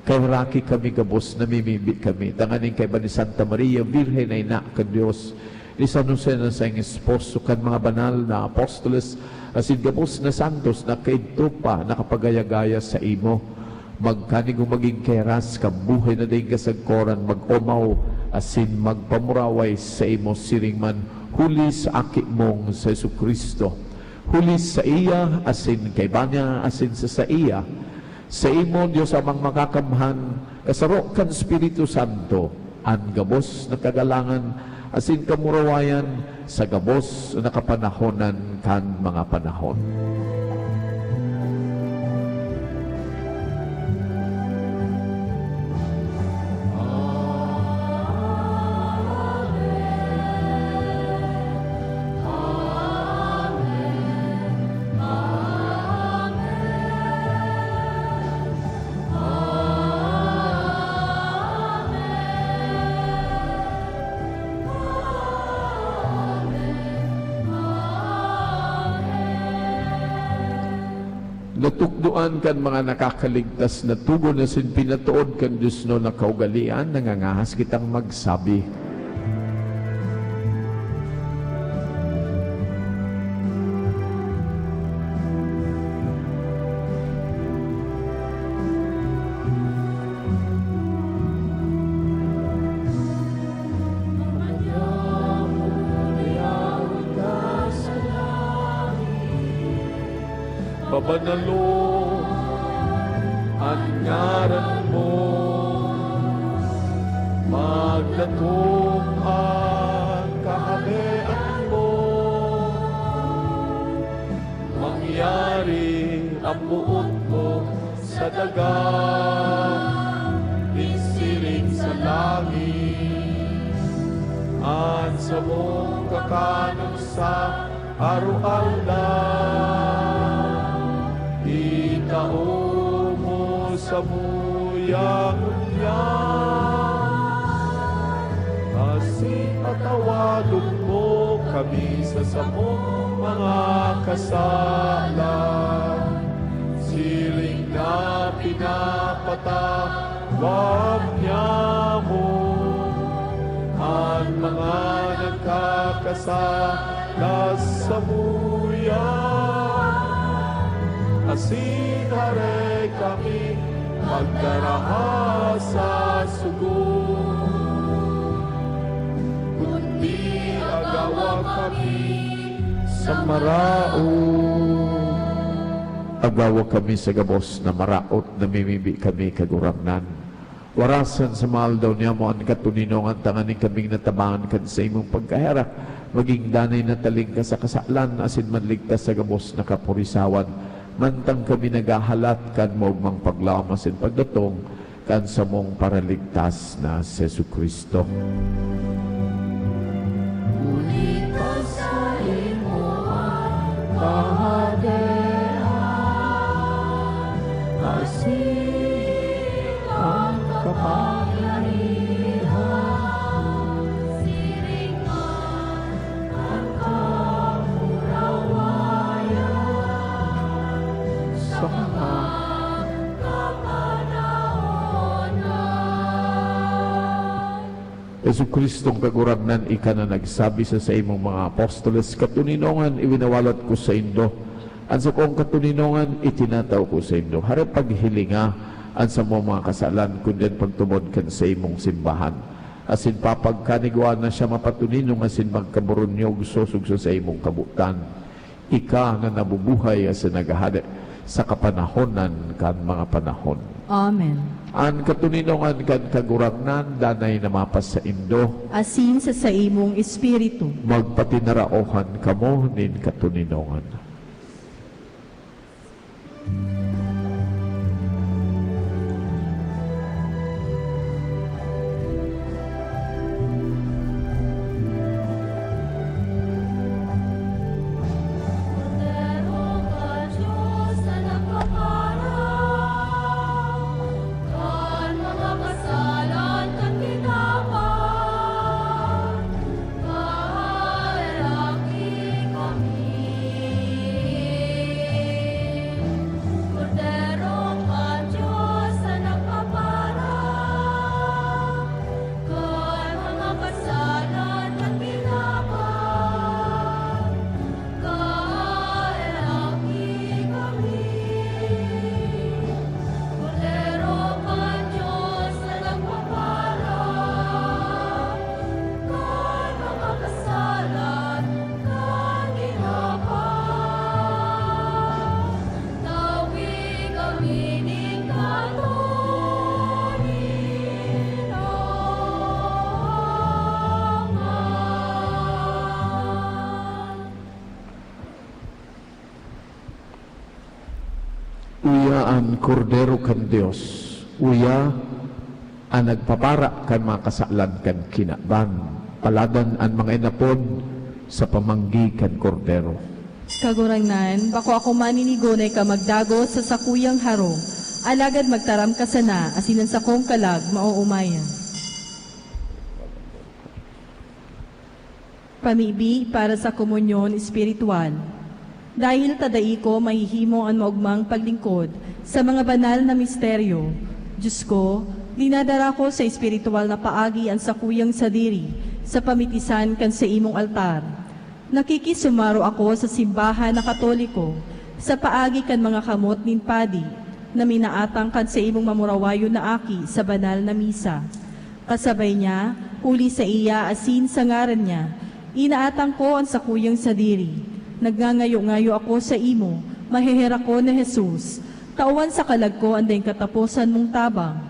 Kaheraki kami gabos, namimibi kami, tanganing kaiba ni Santa Maria, Birhen na ina kan Dios, ni San Jose na saiyang esposo, kan mga banal na apostoles, asin gabos na santos na kaidto pa nakapagaya-gaya saimo. Magkanigong magin kaheras kan buhay na daing kasagkoran, mag-omaw asin magpamuraway saimo siring man huli sa Aki mong si Jesu-Cristo. Huli saiya, asin kaiba niya, asin sa saiya, saimo, Dios Amang Makakamhan, kasaro kan Espiritu Santo, an gabos na kagalangan asin kamurawayan sa gabos na kapanahonan kan mga panahon. Natukdoan kan mga nakakaligtas na togon asin pinatood kan diosnon na kaugalean, nangangahas kitang magsabi. Pabanalon an ngaran mo, magdatong an kahadean mo, mangyari an boot mo sa daga, siring sa langit. An samong kakanon sa aroaldaw, itao mo samuya ngunyan. Asin patawadon mo kami sa samong mga kasalan, siring na pinapatawad niamo an mga nagkakasala samuya. Asin hare kami magdaraha sa sugot, kundi agawa kami sa maraot. Agawa kami sa gabos na maraot, namimibi kami, Kagurangnan. Warasan sa mga aldaw niyamo an katoninongan, tanganing kaming natabangan kan saimong pagkaherak, magin danay na talingkas sa kasalan asin manligtas sa gabos na kapurisawan, mantang kami naghahalat kan maogmang paglaom asin pagdatong kan samong Paraligtas na si Jesu-Cristo. Huli pa saimo an kahadean, asin an kapangyarihan, siring man an kamurawayan sa mga kapanahonan. Jesu-Cristong Kagurangnan, ika na nagsabi sa saimong mga apostoles, "Katoninongan iwinawalat ko saindo, an sakong katoninongan itinatao ko saindo." Hare paghilinga an samong mga kasalan, kundi an pagtumod kan saimong simbahan, asin papagkanigwaan na siya mapatoninong asin magkaburunyog sosog sa saimong kabotan. Ika na nabubuhay asin naghahade sa kapanahonan kan mga panahon. Amen. An katoninongan kan Kagurangnan danay na mapasaindo. Asin sa saimong espiritu. Magpatinaraohan kamo nin katoninongan. Kaheraki kami, Kordero kan Dios na nagpapara kan mga kasalan kan binabad. Kaheraki kami, Kordero kan Dios na nagpapara kan mga kasalan kan binabad. Tawi kami nin katoninongan. Uya an Kordero kan Dios, uya an nagpapara kan mga kasalan kan kinaban. Paladan an mga inapod sa pamanggi kan Kordero. Kagurangnan, bako ako maninigo na ika magdagos sa sakuyang harong, alagad magtaram ka sana, asin an sakong kalag maoomayan. Pamibi para sa komunyon espiritual. Dahil ta dai ko mahihimo an maogmang paglingkod sa mga banal na misteryo, Diyos ko, dinadara ko sa espiritual na paagi an sakuyang sadiri sa pamitisan kan saimong altar. Nakikisumaro ako sa simbahan na Katoliko sa paagi kan mga kamot nin padi na minaatang kan saimong mamurawayon na aki sa banal na misa. Kasabay niya, huli saiya asin sa ngaran niya, inaatang ko an sakuyang sadiri. Nagngangayo-ngayo ako saimo, maheherakon na Jesus, tawan sa kalag ko an daing kataposan mong tabang.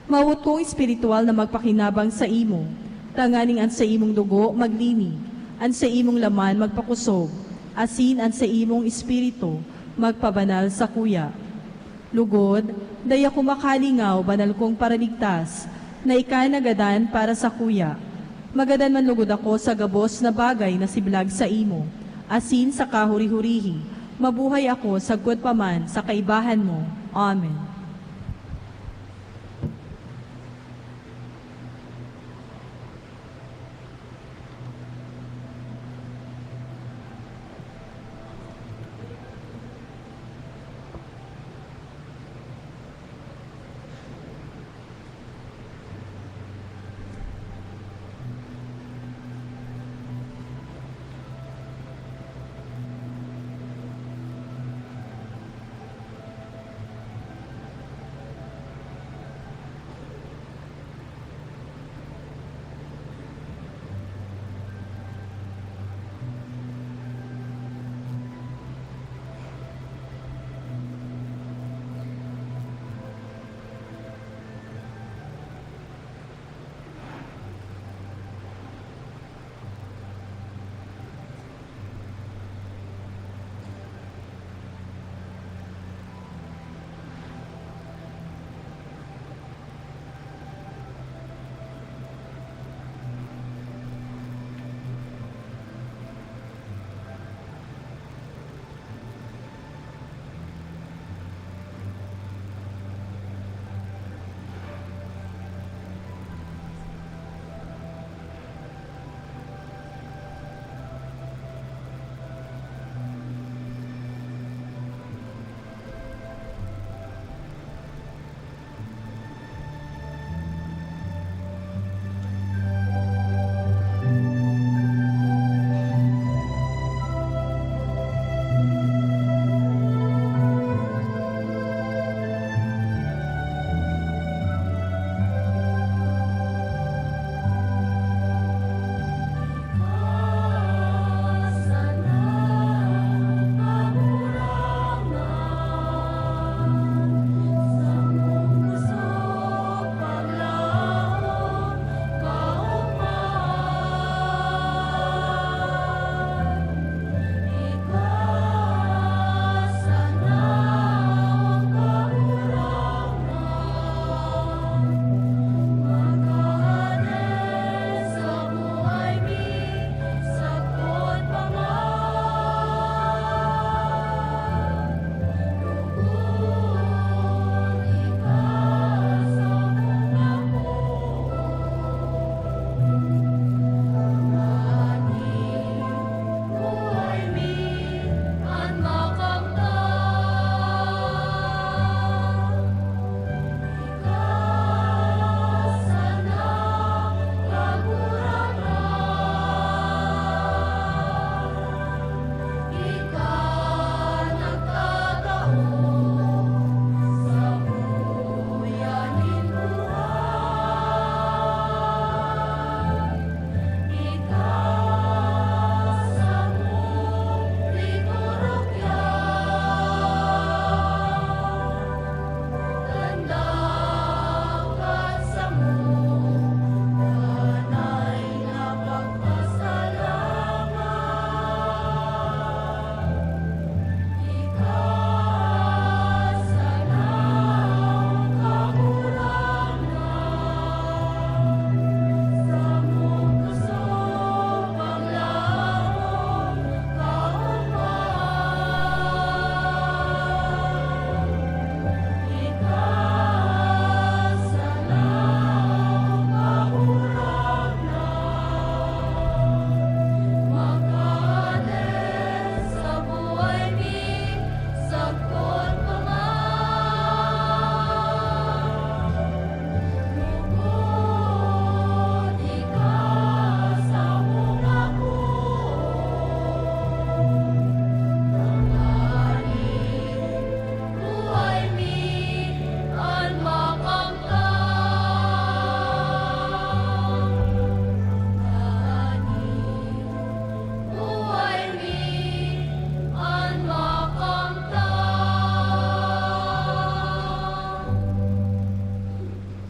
Mawot kong espiritual na magpakinabang saimo, tanganing an saimong dugo maglini, an saimong laman magpakosog, asin an saimong espiritu magpabanal sakuya. Lugod, dai ako makalingaw, banal kong Paraligtas, na ika nagadan para sakuya. Magadan man lugod ako sa gabos na bagay na siblag saimo, asin sa kahuri-hurihi, mabuhay ako sagkod pa man sa kaibahan mo. Amen.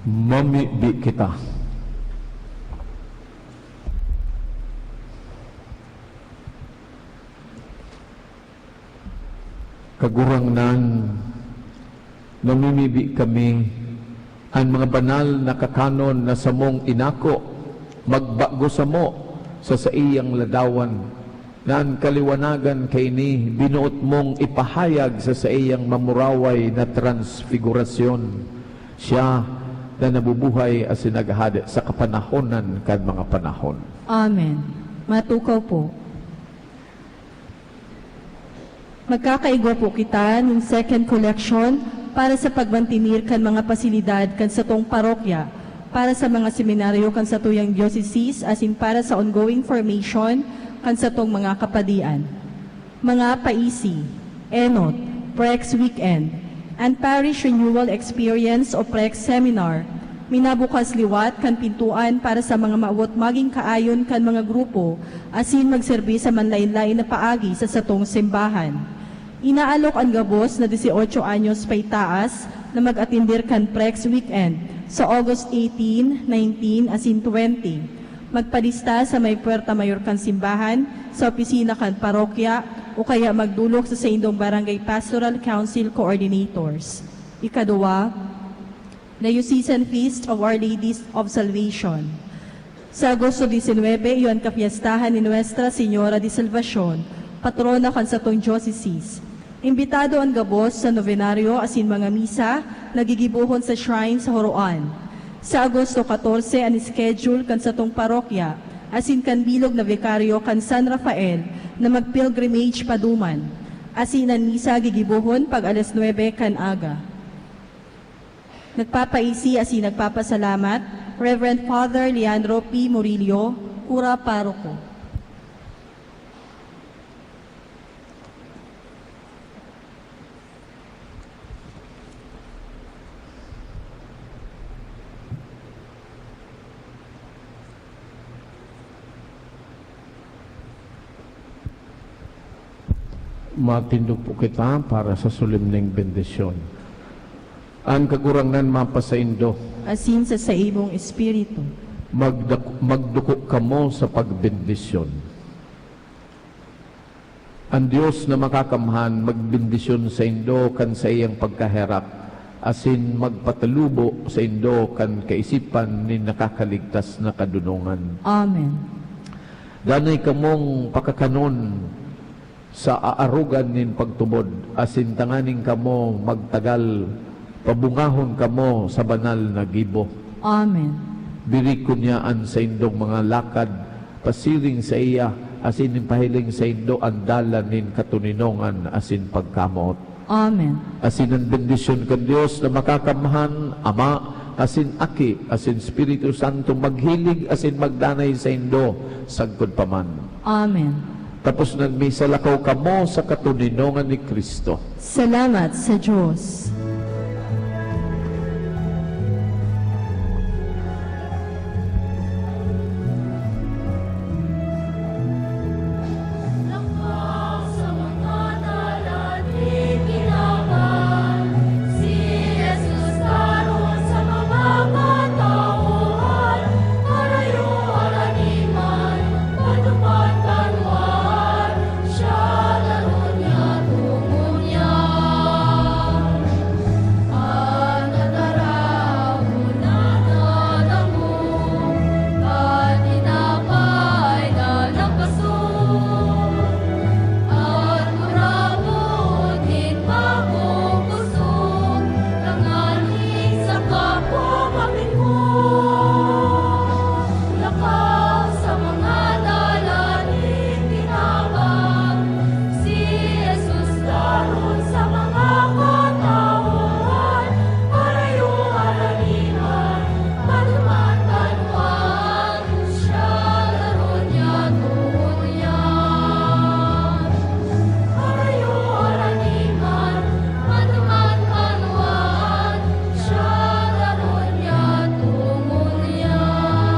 Mamibi kita. Kagurangnan, namimibi kami, an mga banal na kakanon na samong inako, magbago samo sa saiyang ladawan, na an kaliwanagan kaini binoot mong ipahayag sa saiyang mamuraway na transfigurasyon, siya na nabubuhay asin naghahade sa kapanahonan kan mga panahon. Amen. Matukaw po. Magkakaigwa po kita nin second collection para sa pagmantenir kan mga pasilidad kan satong parokya, para sa mga seminaryo kan satuyang diocese, asin para sa ongoing formation kan satong mga kapadian. Mga paisi, enot, Prex Weekend, and Parish Renewal Experience o Prex Seminar, minabukas liwat kan pintuan para sa mga mawot magin kaayon kan mga grupo asin magserbi sa manlaen-laen na paagi sa satong simbahan. Inaalok an gabos na dieciocho anyos paitaas na mag-atender kan Prex Weekend sa August eighteen, nineteen asin twenty. Magpadista sa may Puerta Mayor kan simbahan, sa opisina kan parokya, o kaya magdolok sa saindong Barangay Pastoral Council Coordinators. Ikaduwa, Diocesan Feast of Our Lady of Salvation. Sa Agosto diecinuebe, iyo an kapiestahan ni Nuestra Señora de Salvacion, patrona kan satong diocese. Imbitado an gabos sa nobenaryo asin mga misa na gigibohon sa shrine sa Joroan. Sa Agosto catorce an schedule kan satong parokya asin kan bilog na vikaryo kan San Rafael na mag-pilgrimage pa Duman, asin an misa gigibohon pag alas nuebe kan aga. Nagpapaisi asin nagpapasalamat, Reverend Father Leandro P. Murillo, Kura Paroko. Matindog po kita para sa solemneng bendisyon. An Kagurangnan mapasaindo. Asin sa saimong espiritu. Magdak-, magduko kamo sa pagbendisyon. An Dios na Makakamhan magbendisyon saindo kan saiyang pagkaherak, asin magpatalubo saindo kan kaisipan nin nakakaligtas na kadonongan. Amen. Danay kamong pakakanon sa aarogan nin pagtubod, asin tanganing kamo magtagal, pabungahon kamo sa banal na gibo. Amen. Birikon niya an saindong mga lakad pasiring saiya, asin ipahiling saindo an dalan nin katoninongan asin pagkamoot. Amen. Asin an bendisyon kan Dios na Makakamhan, Ama, asin Aki, asin Espiritu Santo, maghilig asin magdanay saindo sagkod pa man. Amen. Tapos nagmisa, lakaw kamo sa katoninongan ni Cristo. Salamat sa Dios.